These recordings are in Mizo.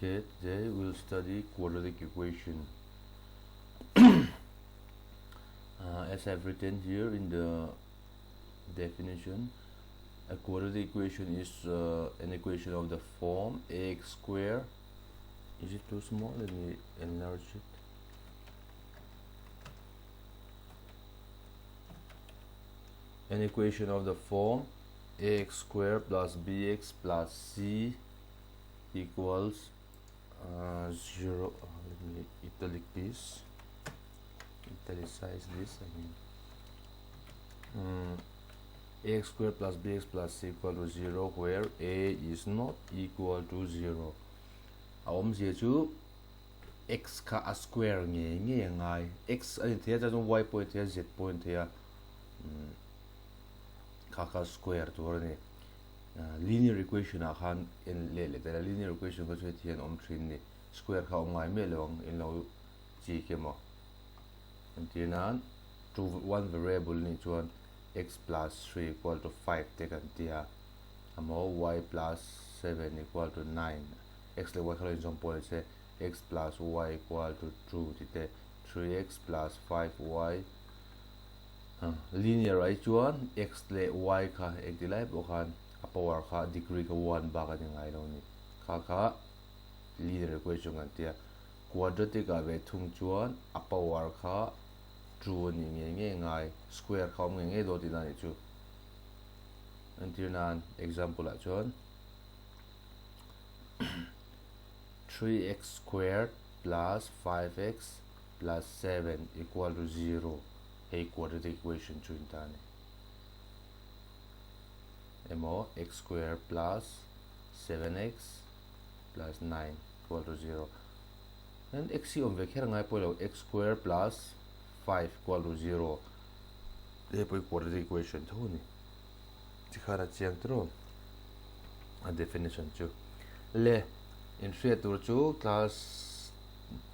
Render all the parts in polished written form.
Okay, today we'll study quadratic equation. As I've written here in the definition, a quadratic equation is an equation of the form ax square. Is it too small? Let me enlarge it. An equation of the form ax square plus bx plus c equals 0. Let me italic this, italicize this. Ax square plus bx plus c equal to 0, where a is not equal to 0. A awmzia chu x kha a square nge nge ngai, x ani thei a, chuan y pawh ani thei a, z pawh ani thei a, kha kha square tur ani. Linear equation ah khan en leh leh tel a, linear equation kha chu heti hian awm thin ni, square kha awm ngai miah lo ang, in lo chik emaw entir nan two one variable nih chuan x plus 3 equal to 5 te kan tia, emaw y plus 7 equal to 9, x leh y kha lo inzawm pawh ni se, x plus y equal to 2 ti te, 3x plus 5y linear ai chuan x leh y kha engti lai pawh khan a power kha degree kha 1 bak ani ngai lo ni, kha kha linear equation kan tia. Quadratic ah ve thung chuan a power kha 2 ani nge nge ngai, square kha awm nge nge dawn tihna ni chu. Entir nan example ah chuan 3x squared plus 5x plus 7 equal to 0, hei quadratic equation chu in ta ni, emaw x square plus 7x plus 9 equal to 0. Then x hi awm ve kher ngai pawh lo, x square plus 5 equal to 0, hei pawh hi quadratic equation tho a ni. Tikhan a chiang tiraw a definition chu. Le in hriat tur chu class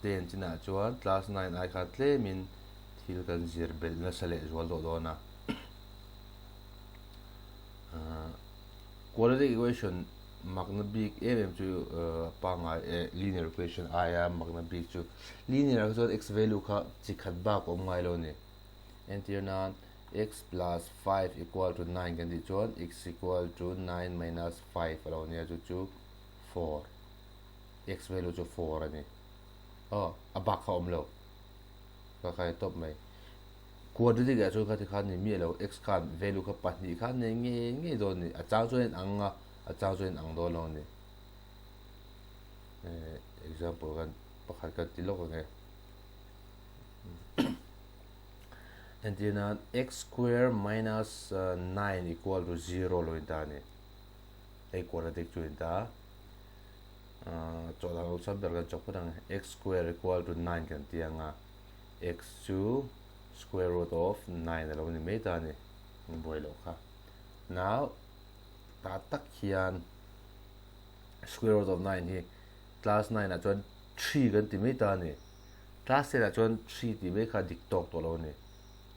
10 chinah chuan class 9 ai khan tlemin thil kan zir belh nasa leh zual tawh dawn a. Quadratic equation makna bik em em chu pangai linear equation aia makna bik chu linear ah chuan x value kha chi khat bak awm ngai lo ni. Entir nan x plus 5 equal to 9 kan tih chuan x equal to 9 minus 5 a lo nia, chu chu 4, x value chu 4 a ni. Oh, a bak kha awm lo, ka khai tawp mai. Quadratic ah chuan kha ti khan ni miah lo, x khan value kha pahnih khan nei nge nge dawn ni, a chang chuan in ang a, a chang chuan in ang dawn lo ni. Example kan pakhat kan ti lawk ange. Entir nan x square minus 9 equal to 0 lo in ta ni, hei quadratic chu in ta. Chawhdan awlsam ber kan chawk phawt ang, x square equal to 9 kan ti anga, x chu square root of 9 a lo ni mai ta ni, ang buai loh kha. Now ta tak hian square root of 9 hi class 9 ah chuan 3 kan ti mai ta ni, class 10 ah chuan 3 ti mai kha dik tawk tawh lo ni.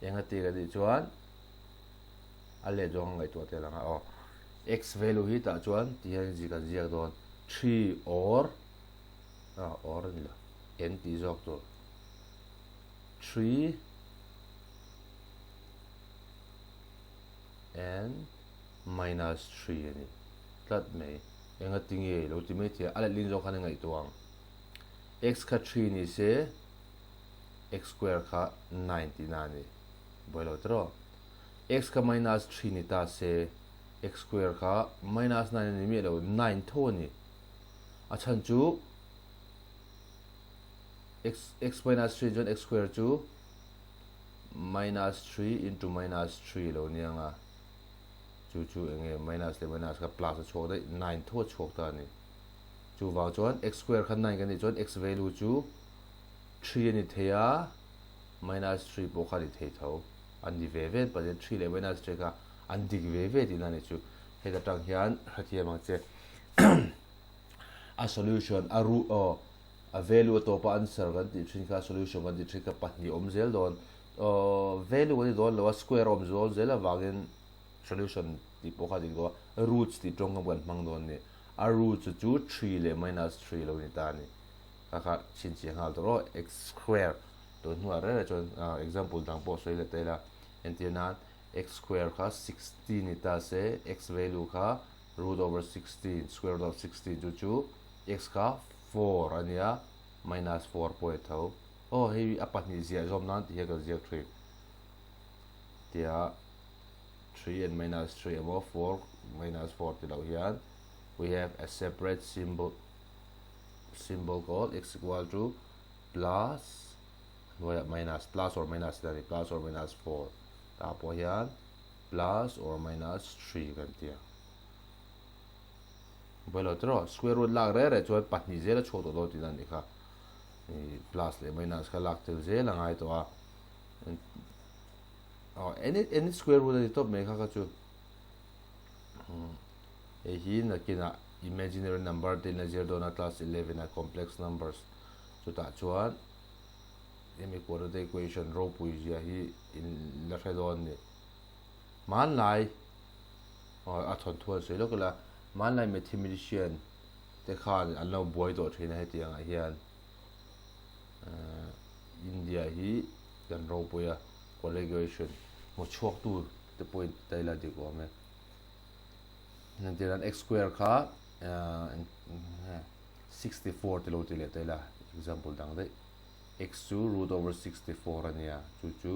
Enga ti kan tih chuan a let zawng a ngaihtuah tel anga, aw x value hi tah chuan ti hian zi kan ziak dawn 3 or or ani lo, n ti zawk tur 3 n minus 3 ani tlat mai. Enga ti nge lo ti mai thei a, a letlin zawk khan a ngaihtuah ang. X kha 3 ni se x square kha 9 tihna ani, buai lo tiraw. X kha minus 3 ni ta se x square kha minus 9 ani miah lo, 9 tho ani. A chhan chu x x minus 3 chuan x square chu minus 3 into minus 3 lo ni anga, chu chu enge minus leh minus kha plus a chhuak daih, 9 tho a chhuak ta ani. Chu vang chuan x square kha 9 kan tih chuan x value chu 3 ani thei a, minus 3 pawh kha ani thei tho, an ni ve ve pathian 3 leh minus 3 kha an dik ve ve tihna ani chu. Heta tang hian hrethiam ang che. A solution a root aw a value a tawpa answer kan tih thin kha solution kan tih thin kha pahnih awm zel dawn, value kan ti dawn lo a, square awm zawl zel avangin solution tih pawh kha dik dawn a, roots tih tawng kha kan hmang dawn ni. A roots chu 3 leh minus 3 lo ni ta a ni. Kha kha chhinchhiah nghal tawh rawh. X square tun hnuah reng reng chuan example dang pawh sawi leh ta ila. Entir nan x square kha 16 ni ta se x value kha root over 16, square root of 16 chu chu x kha 4 a nia minus 4 pawh a tho. Aw hei a pahnih ziah zawm nan tih hian kan ziak thin. Tia 3 and minus 3 emaw 4 minus 4 ti loh hian we have a separate symbol symbol called x equal to plus hnuaiah minus plus or minus tih a ni plus or minus 4 tah pawh hian plus or minus 3 kan ti a Buailo tiraw square root lak reh reh chuan pahnih zel a chhuak tawh dawn tihna a nih kha plus leh minus kha lak tel zel a ngai tawh a aw any any square root a ni tawp mai kha kha chu hei hi nakinah imaginary number te in a zir dawn a class 11 a complex numbers chutah chuan hemi quadratic equation ropui zia hi in la hre dawn a ni hmanlai aw a thawnthu an sawi lawk ila hmanlai mathematician te khan an lo buai tawh thin a hetiang ah hian India hi kan ropui a quadratic hmu chhuak tu te pawhin ti ta ila dik awm e entir nan x square kha 64 te lo ti leh ta ila example dang daih x chu root over 64 a nia chu chu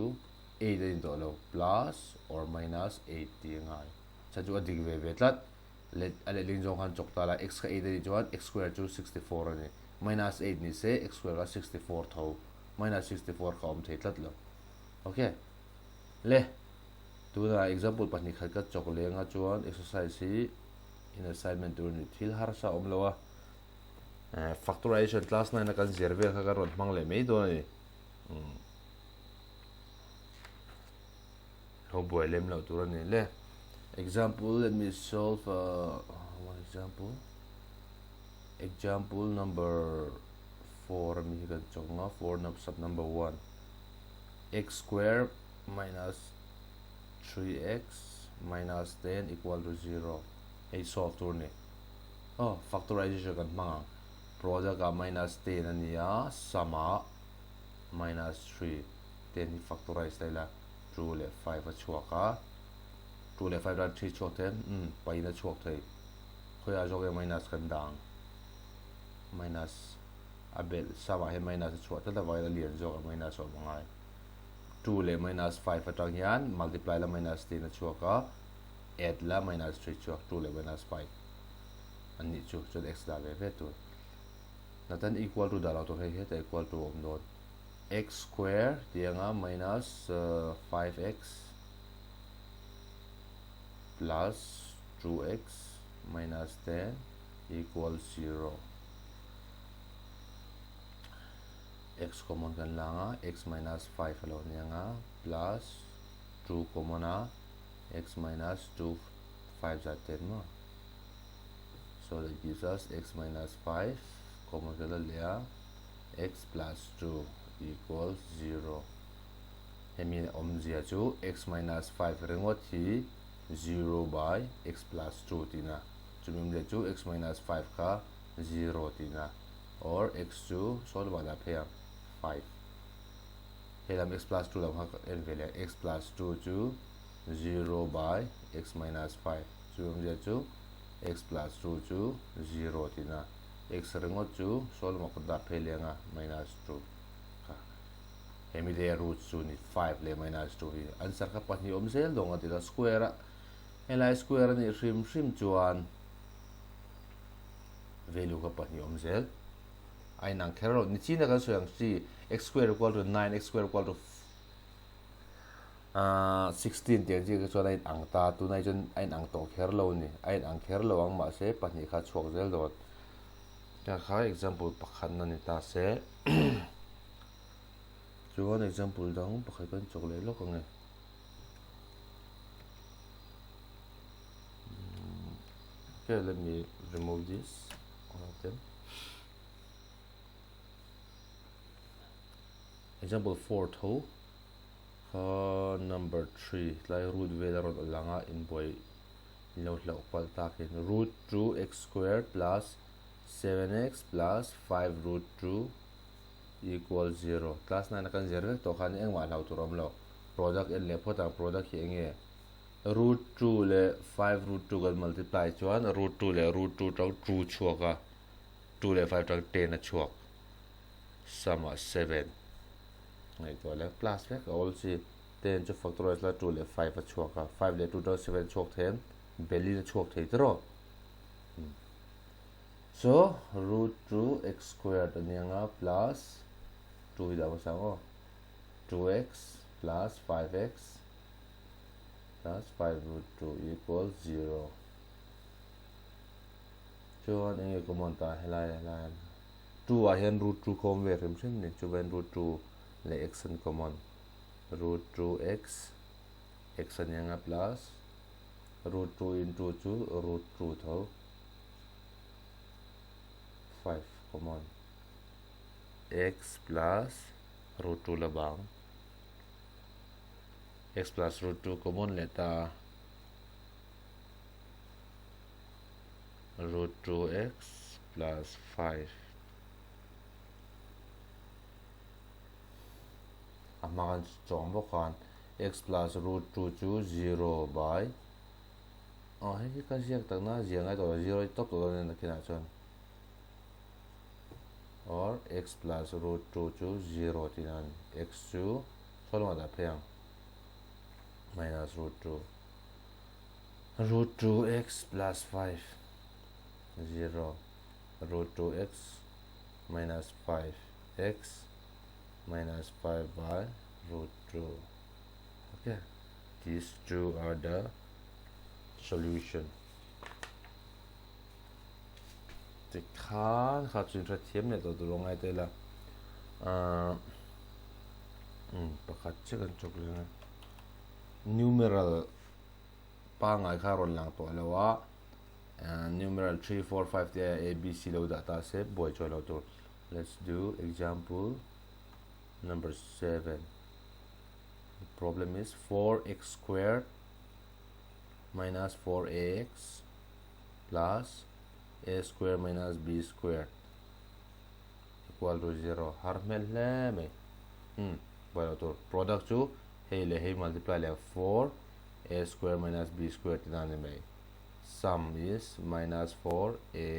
8 a ni tawh lo plus or minus 8 tih a ngai chhan chu a dik ve ve tlat let a letling zawng khan chawk ta la x kha 8 a nih chuan x square chu 64 a ni minus 8 ni se x square kha 64 tho minus 64 kha awm thei tlat lo okay le tuna example pahnih khat ka chawk leng a chuan exercise hi in assignment tur ni thil harsa awm lo a factorization class 9 a kan zir vel kha kan rawn hmang leh mai dawn a ni Ho buai lem loh tur a ni le. Example, let me solve uh, one example. Example number 4 ami hi kan chawk nga 4 num sub number 1. X square minus 3x minus 10 equal to 0. Hei solve tur ni. Oh, factorization kan hmang ang. Product ah minus 10 a ni a, sum ah minus 3. 10 hi factorize ta ila 2 leh 5 a chhuak a 2 leh 5 tan 3 chhuak thei um pain a chhuak thei khawiah zawk nge minus kan dah ang minus a belh sum ah hian minus a chhuah tlat avangin a lian zawk a minus a awm a ngai 2 leh minus 5 atang hian multiply la minus 10 a chhuak a add la minus 3 chhuak 2 leh minus 5 an nih chu chuan x dah ve ve tur Natan equal to dah lo tur hei heta equal to awm dawn x square tih anga minus 5x plus 2x minus 10 equal 0 x common kan la anga x minus 5 alo ni anga plus 2 common a x minus 2 5 za 10 maw so that gives us x minus 5 common kan la leh a x plus 2 equals 0 hemi awmzia chu x minus 5 ringawt hi 0 by x plus 2 tihna chumi awmzia chu x minus 5 kha 0 tihna or x chu saw lamah dah phei ang 5 hei lam x plus 2 lam kha en ve leh x plus 2 chu 0 by x minus 5 chumi awmzia chu x plus 2 chu 0 tihna X ringawt chu saw lamah kut dah phei leng a minus 2 kha hemi te root chu ni 5 leh minus 2 hi answer kha pahnih awm zel dawng a ti a square a helai square a nih hrim hrim chuan value kha pahnih awm zel a inang kher lo ni chin a kan sawi ang chi x square equal to 9 x square equal to 16 tih ang chi kha chuan a inang ta tunah chuan a inang tawh kher lo a ni a inang kher lo ang mahse pahnih kha a chhuak zel dawn ka kha example pakhat na ni ta se chuan example dang pakhat kan chawk leh lawk ang e okay let me remove this one of them Example 4 tho kha number 3 tlai root vel a rawn lang a inbuai In lo hlauh palh takin root 2 x square plus 7x plus 5 root 2 equal 0. Class 9 a kan zir vek tawh khan engmah hlau tur awm lo. Product en leh phawt ang, product hi enge? Root 2 leh 5 root 2 kan multiply chuan root 2 leh root 2 tang 2 chhuak a, 2 leh 5 tang 10 a chhuak. Sum ah 7. Ngaihtuah leh plus vek a awl chi. 10 chu factorize la 2 leh 5 a chhuak a, 5 leh 2 tang 7 chhuak thei em? Belin a chhuak thei tiraw? So root 2 x squared a ni anga plus 2 hi dah hmasa ang aw. 2x plus 5x plus 5 root 2 equals 0. Chuan enge common ta helai helai 2 ah hian root 2 kawm ve hrim hrim ni chuan root 2 leh x an common root 2x x a ni anga plus root 2 into chu root 2 tho 5 common x plus root 2 la bang x plus root 2 common leh ta root 2x plus 5 a hma kan chawng bawk khan x plus root 2 chu 0 by oh hei hi ka ziak tak na zia ngai tawh lo 0 hi tawp tawh dawn a nakinah chuan or x plus root 2 chu 0 tih nan x chu saw lamah dah phei ang minus root 2 root 2x plus 5 0 root 2x minus 5x minus 5 by root 2. Okay, these two are the solution. Tikhan kha chu in hrethiam leh tawh tur angai te la pakhat chiah kan chawk leh ang numeral pangai kha rawn lang tawh lo a numeral 3 4 5 te a b c lo dah ta se buai chuan lo tur. Let's do example number 7. The problem is 4x squared minus 4ax plus a square minus b square equal to 0. Har hmel hle mai. Buai lo tur. Product chu hei leh hei multiply leh 4 a square minus b square tina ni mai. Sum is minus 4a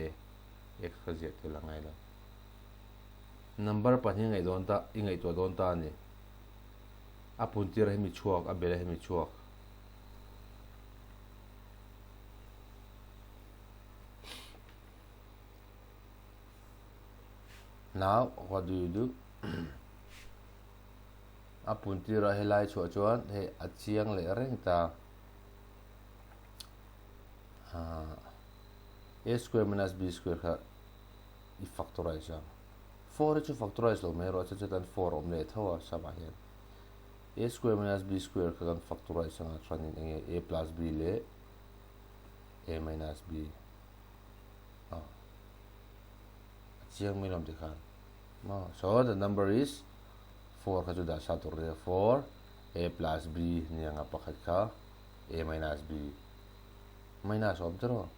x kha ziah tel angai lo. Number pahnih ngaih dawn ta i ngaihtuah dawn ta ani. A puntir hemi chhuak a bel hemi chhuak. Now what do you do? A puntir a helai chhuah chuan hei a chiang leh reng ta. A square minus b square kha i factorize ang. 4 hi chu factorize lo mai erawh chuan chutan 4 awm leh tho a samah hian. A square minus b square kha kan factorize anga chuanin enge a plus b leh a minus b. A chiang mai lawm tikhan. So the number is 4 kha chu dah sa tur nia 4 a plus b ni anga pakhat kha a minus b. Minus awm tiraw?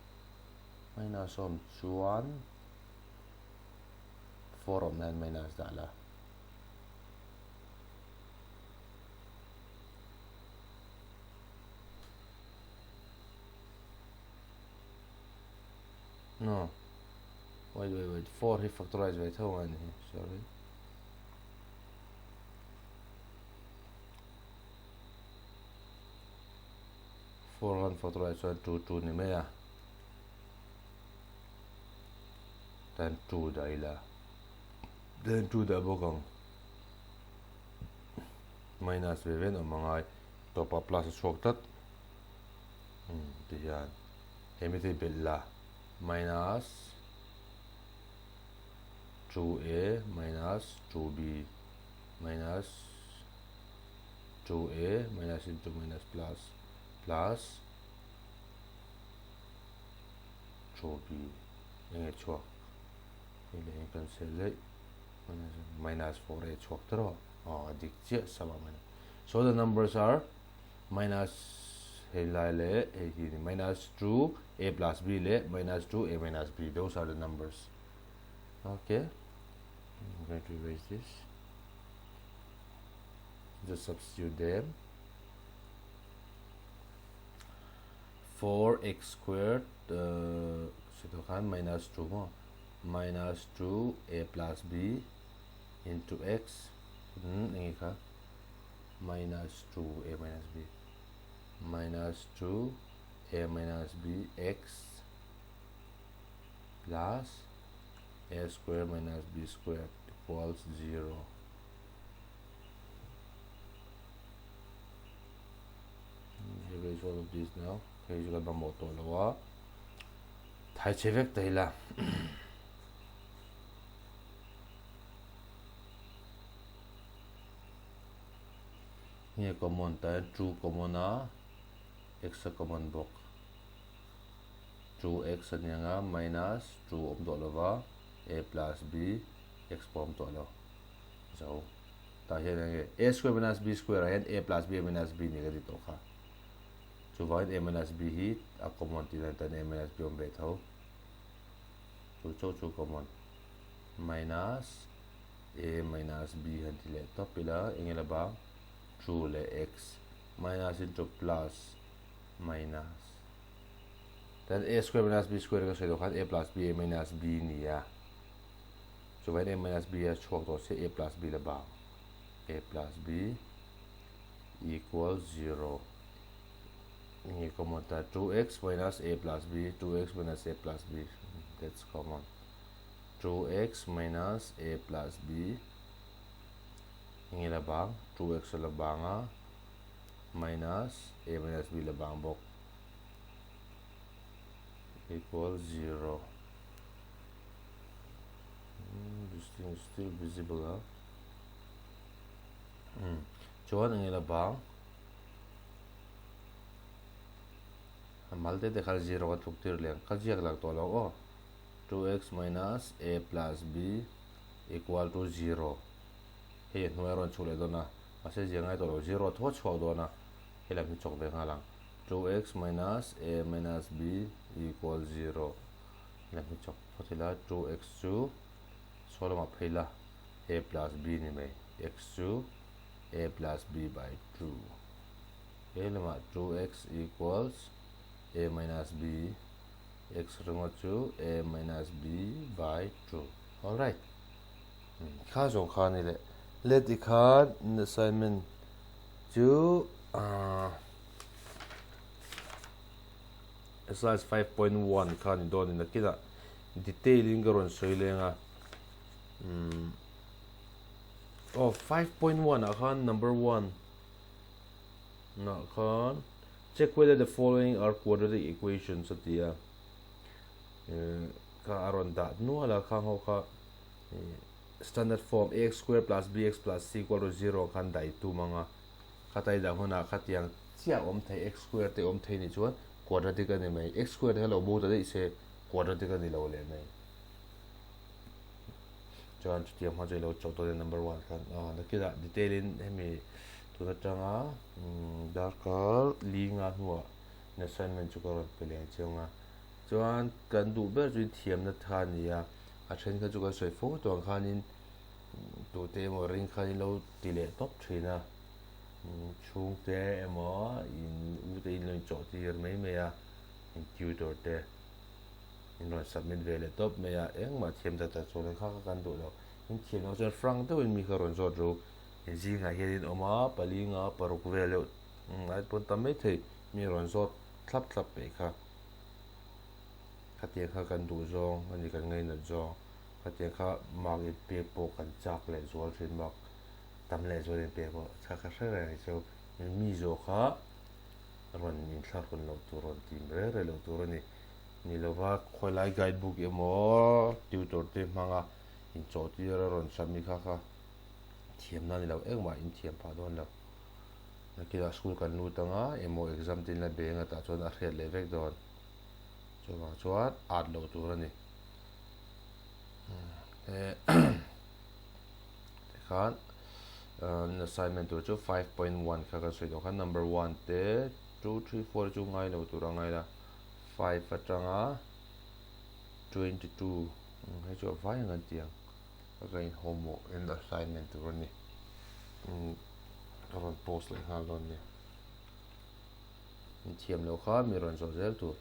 Minus awm chuan 4 awm hian minus dah la. No. Wait, wait, wait. 4 hi factorize ve tho ani hi. Sorry. 4 kan factorize chuan 2 2 ni mai a. Then 2 dah ila. Then 2 dah bawk ang. Minus ve ven awm angai. Tawpah plus a chhuak tlat. Ti hian hemi te belh la minus 2a minus 2b minus 2a minus into minus plus plus 2b enge chhuak hei leh hian cancel daih minus 4a chhuak tiraw aw a dik chiah sama minus. So the numbers are minus Hei lai leh hei hi ni minus 2 a plus b leh minus 2 a minus b those are the numbers. Okay. I'm going to erase this. Just substitute them. 4x squared uh, khan minus 2 mo minus 2 a plus b into x hmm, kha minus 2 a minus b minus 2 a minus b x plus a square minus b square equals 0. Erase all of this now. Hei chu kan mamawh tawh lo a. Thai chhe vek ta ila. Nge common ta 2 common a x a common bawk. 2x a ni anga minus 2 awm tawh lova a plus b x pawh awm tawh lo. Zo. Tah hian enge a square minus b square ah hian a plus b a minus b ni ka ti tawh kha. Chuvangin a minus b hi a common tih dan tan a minus b awm ve tho. Chu chauh chu common. Minus a minus b han ti leh tawp ila enge la bang 2 leh x minus into plus minus. Tan a square minus b square ka sawi tawh khan a plus b a minus b ni a. Chuvangin a minus b a chhuak tawh se a plus b la bang. A plus b equals 0. Nge common ta 2x minus a plus b 2x minus a plus b that's common. 2x minus a plus b nge la bang 2x la bang a minus a minus b la bang bawk equals 0. Mm, this thing is still visible huh? Mm. Chuan enge la bang a mal te te kha 0 ka tluk tir leng ka ziak lang tawh lo aw 2x minus a plus b equal to 0 hei a hnuai a rawn chhuk leh dawn a mahse ziak ngai tawh lo 0 thaw chhuak dawn a hei lam hi chawk ve nghal ang 2x minus a minus b equal 0 lam hi chawk phawt ila 2x chu saw lamah phei la a plus b ni mai x chu a plus b by 2 he lamah 2x equals a minus b x ringawt chu a minus b by 2 alright kha zawng kha ni leh let i khan assignment chu Exercise 5.1 kha ni dawn in nakinah detail in ka rawn sawi leng a umm aw 5.1 ah khan number 1 nah khan check whether the following are quadratic equations a ti a kha a rawn dah nual a khang ho kha standard form ax square plus bx plus c equal to 0 khan dai tum anga Khatai dah hunah khatiang chiah awm thei x square te awm thei nih chuan quadratic a ni mai. X square te kha lo bo ta daih se quadratic a ni lo leh mai. Chuan chutiang hma chu i lo chawh tawh number one khan ah nakinah detail in hemi tun atanga darkar li nga hnuah assignment chu ka rawn pe leh ang chiang a. Chuan kan duh ber chu thiamna tha a ni a, a then kha chu kan sawi fo tawh ang khanin tute emaw ring khan in lo ti leh tawp thin a, chhungte emaw in u te in lo inchawh tir mai mai a, in tutor te in rawn submit ve leh tawp mai a, engmah thiam tak tak chuan kha kha kan duh lo, in thiam loh chuan frank deuhin mi kha rawn zawt ru, in zingah hian in awm a, pali nga paruk vel deuh ai pawn tam maithei mi rawn zawt thlap thlap peih kha, khatiang kha kan duh zawng a ni kan ngainat zawng. Khatiang kha mark in pek pawh kan chak leh zual thin mark tam leh zual in pek pawh chak ka hre reng chu mi zawh kha rawn inthlak rawn loh tur rawn tim reng reng loh tur a ni. Ni lova khawilai guide book emaw tutor te hmanga inchawh tir a rawn submit kha kha thiamna ni lo engmah in thiam phah dawn lo. Nakinah school kan lut anga emaw exam te in la beng a tah chuan a hriat leh vek dawn. Chuvang chuan at loh tur a ni. Tikhan assignment tur chu 5.1 kha kan sawi tawh khan number 1 te 2, 3, 4 chu ngai lo tur a ngai la, 5 atanga 22 hei chu a vai ang an ti ang, ka ka in homework in assignment tur a ni, ka rawn post leh nghal dawn nia, in thiam loh kha mi rawn zawh zel tur.